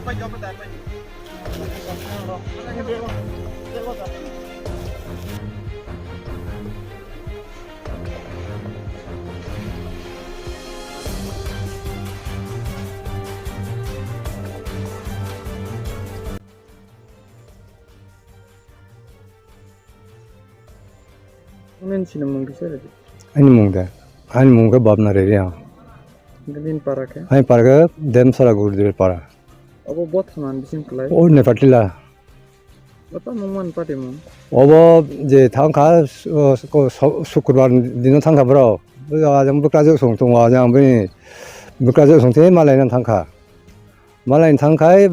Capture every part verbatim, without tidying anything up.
Nini sinimung kisa rwdi? Ani mung de, ani mung khe Babna Reriyang. Nini para khe? Ani para khe Demsara Gurudil para. Obo bo thana bising kwlai? O Nepatila. Obo mung man pati mung? Obo je thangkha, o, ko, so, Sukurbar dino thangkha bro. Bo ajang bwkrajwk song tongo, ajang bini bwkrajwk song tei malaina thangkha. Malaina thangkhai,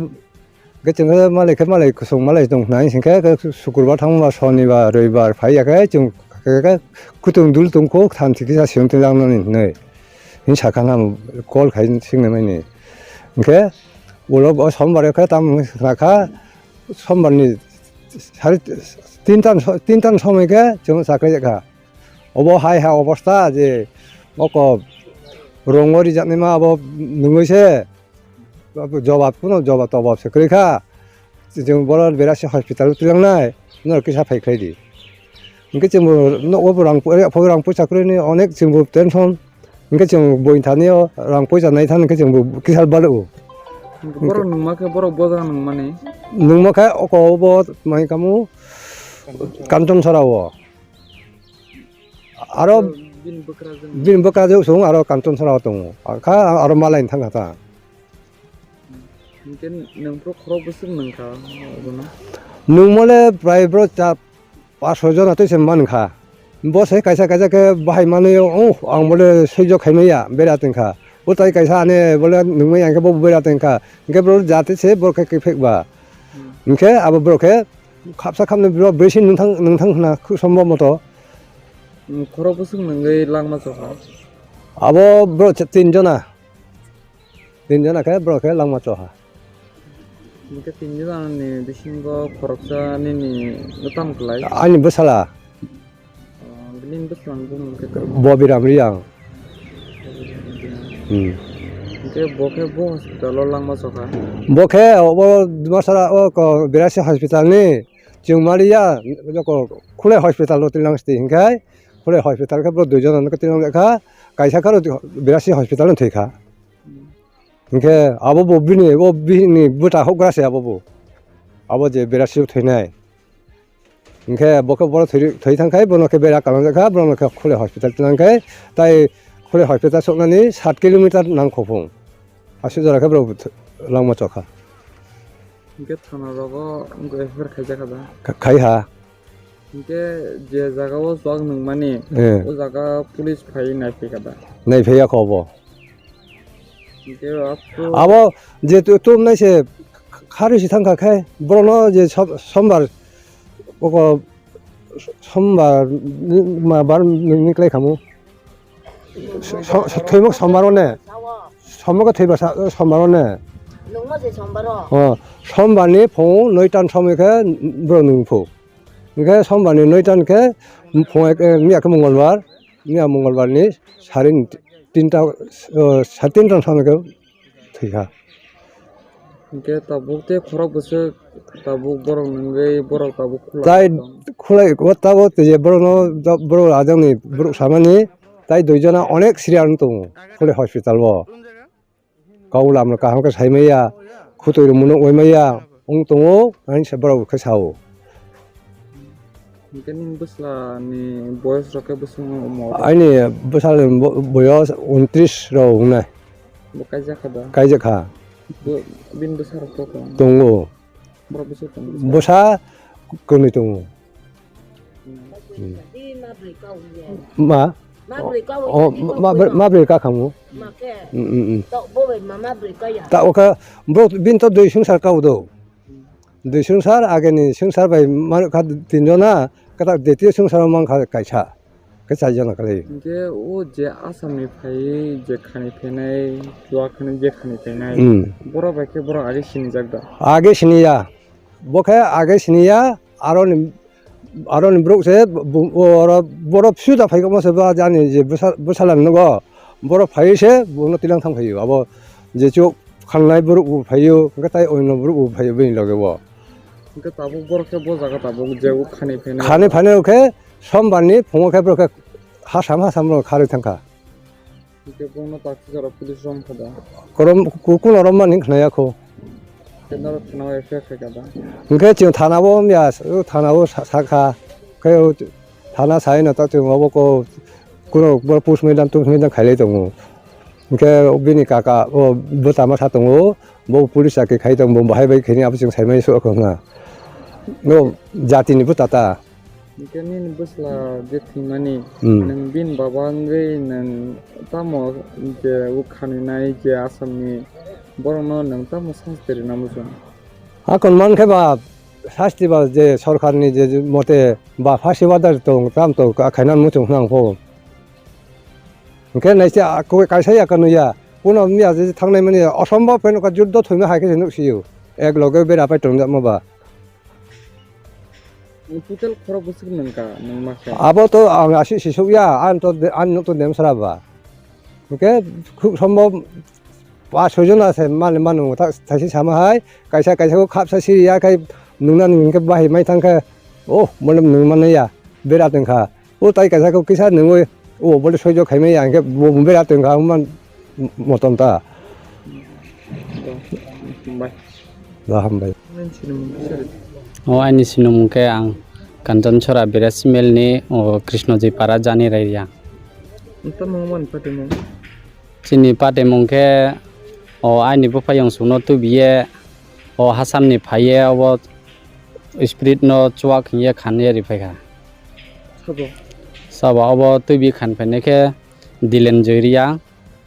Khe chwng khe malai khe malai kwchwng malai tong khnai, hwnkhe khe Sukurbar thangma, Sonibar, Roibar phai ya khe chwng khe, khe kutung dul tong kho, thanti kisa siyong twi langnani hinwi. Hini sakha nang call khai swngnaimani. Hwnkhe ulo o Sombar khe tamo wngkha, Sombarni sari tinta, tinta somoi khe chwng chaklai kha. Obo hai ha obostha je oko rongo rijaknaima abo nungwi se. Jobab, kuno jobab tobab se kwrwi kha. Chwng bono Berasi hospital o twi langnai, norok kisa phai khlai di. Hwnkhe chwngbo nogo bo rang, rang poisa kwrwini onek chwngbo tension. Hwnkhe chwng boini thani o rang poisa nai thani hwnkhe chwngbo kisa balo. Borok nungma khe borok boja nungmani? Nungma khe oko bo mai kamu Kanton Sara o. Aro bini bwkrajwk? Bini bwkrajwk song aro Kanton Sara o tongo. Kha aro malaini thangkha ta. Hwnkhe nwng phuru khorok bwswk nwngkha obono? Nwngmole prai bro cha pash soi jona tei se mankha. Bo se kaisa kaisa khe bahai manwi, "Oh, ang bole soi jok khaimaya," bera tongkha. O tai kaisa ane bole nwngmaya hwnkhe bo bera tongkha. Hwnkhe bro jate se bo khe kiphek ba. Hmm. Hwnkhe abo bro khe khapsa khapnwi bro bwswi nwngthang nwngthang hwna khuk sombo moto. Hmm, khorok bwswk nwngwi langma chokha? Abo bro tin jona. Tin jona khe borok khe langma choha. Hwnkhe tin jona ni bisingo khoroksa nini no tamo kwlai? Ani bwsala. Oh, nini bwsala ni bumung khe kwrwng? Bobiram Riyang. Hmm. Hwnkhe bo khe bo hospital o langma choha? Bo khe obo Dimasara o ko Berasi hospital ni chwng maliya joko Khulai hospital o twi lang sti hwnkhe Khulai hospital khe borok dui jona no twi lang kha, kaisa khe Berasi hospital no thwi kha. Hwnkhe abo bo bini, bo bini bwta hokgra se abo bo. Abo je Berasi o thwinai. Hwnkhe bo khe borok thwi, thwi thang khai, bono khe bera kalangjak kha, bono khe Khulai hospital twnang khai, tai Khulai hospital soknani sat kilometer nang kho phung. Aswk jora khe borok langma chokha. Hwnkhe thana rogo wngkha F I R khaijak kha da? Kha-, khai ha. Hwnkhe je jaga o chuak nwngmani, eh, o jaga police phai naiphai kha da? Naiphai ya kho bo. Hwnkhe abo je tu-, tumnai se kharwi se thang kha khe, borokno je sob-, sombar, oko sombar ni ma bar ni, ni klai khamu. So-, so-, thwimuk sombar o ne. Sombar khe thwiba sa-, sombar o ne. Nungma se sombar o? Oh, sombar ni phung noi tan somoi khe borok nung phu. Hwnkhe sombar ni noi tan khe phung ek, eh, miya khe mongolbar, miya mongolbar ni sari ni tinta, oh, sari tinta somoi khe thwi kha. Hwnkhe tabuk tei khorok bwswk tabuk borok nungwi borok tabuk khulai. Tai tong. Khulai o tabuk tei je borokno borok ajangni borok samani tai dui jona onek siriya wng tongo Khulai hospital o. Kok lamno kaham khe saimaya, khutui rwmano wngmaya wng tongo, ani se borok khe sao. Hwnkhe nini bwsla ni boyos rok khe bwswk wng omo? Aini bwsal ni bo-, boyos untris rok wngnai. Bo kaijak kha da? Kaijak kha. Bo, bini bwsa rok to tong? Tongo. Borok bwswk tongo? Bwsa kwnwi tongo. Hmm. Hmm. Ma? Ma brwi ka o, o, ma brwi, ma brwi ka khamu. Ma khe. Mm, mm, mm. To bo bai ma, ma brwi ka ya. Ta o kha, borok bini to dui swngchar ka o do. Dui swngchar, ageni swngchar bai ma kha tin jona, kata deti swngchar o man kha kaisa. Khe char jona kali. Hwnkhe o je Assam ni phai je khani phainai, chuwa khani je khani phainai, hmm, borok bai khe borok age sinijak da? Age siniya. Bo khe age siniya, aroni, aroni borok se bo-, bo-, oro borok suda phai kamo se ba jani je bwsa-, bwsala nogo. Borok phai se bono tilang thang phaio. Abo je chuk khanlai borok bo phaio, hwnkhe tai oino borok bo phaio bini loge o. Hwnkhe tabuk borok khe bo jaga tabuk je o khani phainai. Khani phainai rok khe sombar ni phungo khe borok khe hasam hasam rok kharwi thangkha. Hwnkhe bono taksi jora police rom kha da? Korom, ku-, kuno rom mani khnaya kho. Hwnkhe norok thana o F I R khaikha da? Hwnkhe chwng thana o ya, thana o sa-, sakha. Khe o thana sai no ta chwng obo ko kuno bo push me dan, tush me dan khailai tongo. Hwnkhe bini kaka o bwtama sa tongo, bo police chakri khai tongo, bo bahai bai khaini abo chwng saimani sukha na. No jatini bwtata. Hwnkhe nini bwsla je thwimani, hmm, nwng bini baba wngwi nwng tamo je o khaninai je Assamni borokno nwng tamo sasti rwna muchung? Hakon mankhe ba sasti ba je sorkarni je mote ba phasi order tong tam to khaina muchung hwnang pho. Hwnkhe naise a-, ko-, kaisa ya kanu ya, kuno miya je thangnai mani osombhob pheno ka juddo thwima hai khe se nuksio. Ek loge bera pai tongjakma ba. Total khorok bwswk nung ka, nung ma khe? Abo to ang asi sisuk ya, ang to de-, ang nuk to dem sra ba. Hwnkhe khub sombhob pa soi jon ase mani manu ta thaisi sama hai, kaisa kaisa kho khapsa siri ya khai nungna nung hwnkhe bahai mai thang khe, oh, mole nung mani ya, bera tong kha. O tai kaisa khe kisa nungwi, o bole soijo khaimani ya, hwnkhe bo bera tong kha, man motom ta. Bai. Ba hambai. O aini sinimung khe ang Kanchonchora Berasimel ni o Krishnojoi Para jani raiya. Chini patimung khe o aini buphaiyong sungno tubiye o Hasamni phaiye obo spirit no chuak hiye khan ye riphai kha. Sabo? Sabo obo twi bi khan phainai khe Dilen Joiriya,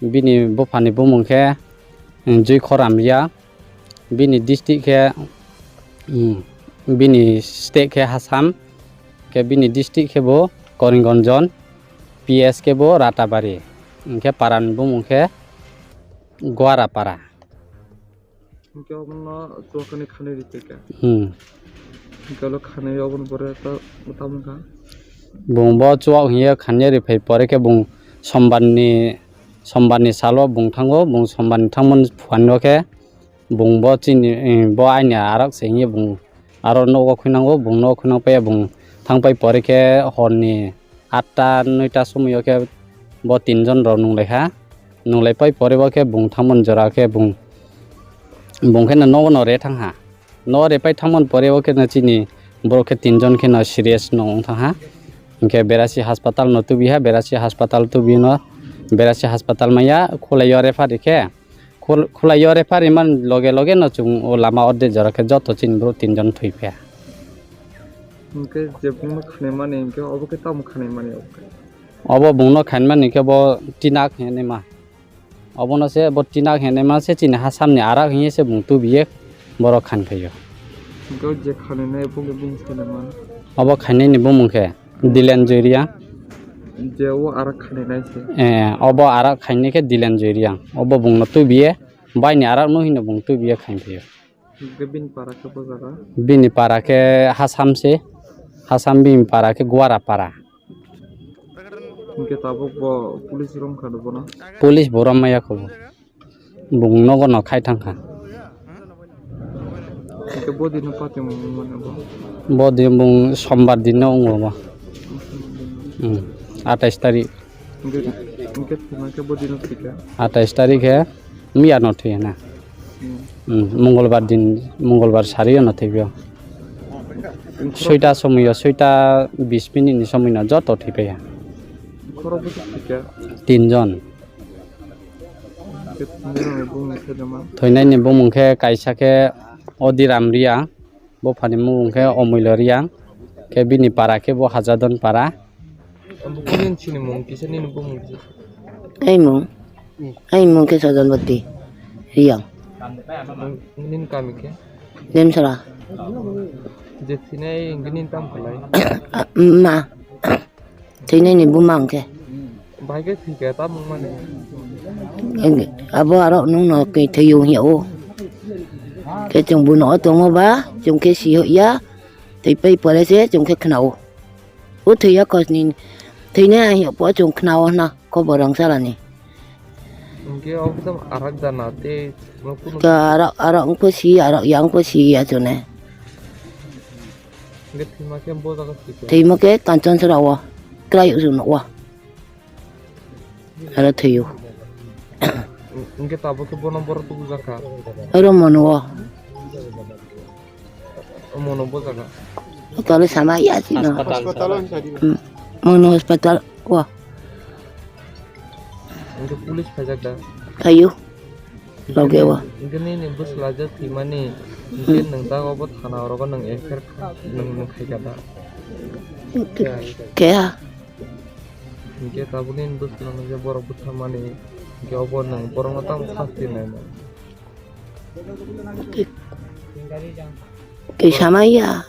bini buphani bumung khe, mm, Joikhoram Riya, bini district khe, mm, bini state khe Hasam, khe bini district khe bo Koringgonjon, P S khe bo Ratabari, hwnkhe parani bumung khe Guara para. Hwnkhe obono chuakani khanwi rikha khe. Hmm. Hwnkhe ulo khanwi oboni pore ta-, tamo wngkha? Bung bo chuak hiya khanya riphai pore khe bung sombarni, sombarni salo bung thango, bung sombarni thangmani phuarno khe bung bo chini, eh, bo aini arak se hiya bung aro nogo khunango, bung nogo khunang paiya bung thangpai pore khe horni atta noita somoio khe bo tinjon rok nunglaikha. Nunglaipai pore bo khe bung thangmani jora khe bung, bung khe nogo no re thangha. Nogo repai thangmani pore bo khe no chini borok khe tinjon khe no serious no wng thangha. Hwnkhe Berasi haspatal no tubiha, Berasi haspatal tubino, Berasi haspatal maya khulaio refer rikhe. Khul-, khulaio refer iman loge loge no chwng o lama orde jora khe joto chini borok tinjon thwi phaia. Hwnkhe je bungno khnaimani hwnkhe obo khe tamo khnaimani obo khe? Obo bungno khaimani khe bo tinak hinwi ma. Obono se bo tinak hinwi ma se chini Hasamni arak hinwi se bung tubiye borok khan phaio. Hwnkhe je khnainai bungni bini sene man? Obo khainani bumung khe Dilen Joiriya. Je o arak khainai se. Eh, obo arak khainai khe Dilen Joiriya. Obo bungno tubiye baini arak no hino bung tubiye khain phaio. Hwnkhe bini para khe bo jaga? Bini para khe Hasam se. Hasam bini para khe Guara para. Hwnkhe tabuk bo police rom kha do bono? Police bo rom maya kho bo. Bung nogo no khai thang kha. Hwnkhe bo dino patimung mano bo? Bo din bung sombar din no wngo bo. Hmm. Atais tarik. Hwnkhe, hwnkhe thwima khe bo dino thwikha? Atais tarik khe miya no thwi na. Hmm. Hmm. Mongolbar din, Mongolbar sari no thwibio. Soita somoyo, soita bis minute ni somoino joto thwi paiya. Khorok bwswk thwikha? Tinjon. Hwnkhe thwinairokni bumung khe tamo? Thwinaini bumung khe kaisa khe Odiram Riya, buphani bumung khe Omoilo Riya, khe bini para khe bo Hajadon para. Obo khe nini sinimung kisa, nini bumung kisa? Aimung? Hmm. Aimung khe Sajanbati Riya. Nini kami khe? Demsara. Je thinai hwnkhe nini tamo khlai? Ma. Thwinaini buma hwnkhe. Bahai khe thwikha tamo wngmani? Abo aro nwngno khe thwiyo hwnyawo. Khe chwng buino o tongo ba, chwng khe siya, thwipai pore se chwng khe khwnao. O thwiya khosni thwinai hwnyapo chwng khwnao hwna khobor rwngsalani. Hingke o khe tamo arak jana tei no kunu Ka arak, arak wngkha si, arak ya wngkha si ya chone. Hingke thwima khe bo jaga si khe. Thwima khe Kanchanchara o. Kwrai ujung no o. Aro thwiyo. Hingke tabuk khe bono borok tubujakha. Aro mono o. Mono bojaga. Hospital sama ya si no. Hospital. Hospital. Hmm. Mono hospital o. Hingke police phaijak da. Phaio. Loge o. Hingke nini bwsla je thwimani. Hingke nwng jaga bo thana orogo nwng F I R nwng, nwng khaika da. Khe ha. Hingke tabuk nini bwsla nwng je borok bwtharmani. Hingke obo nwng borokno tamo sasti nainai. Ke-, ke sama ya.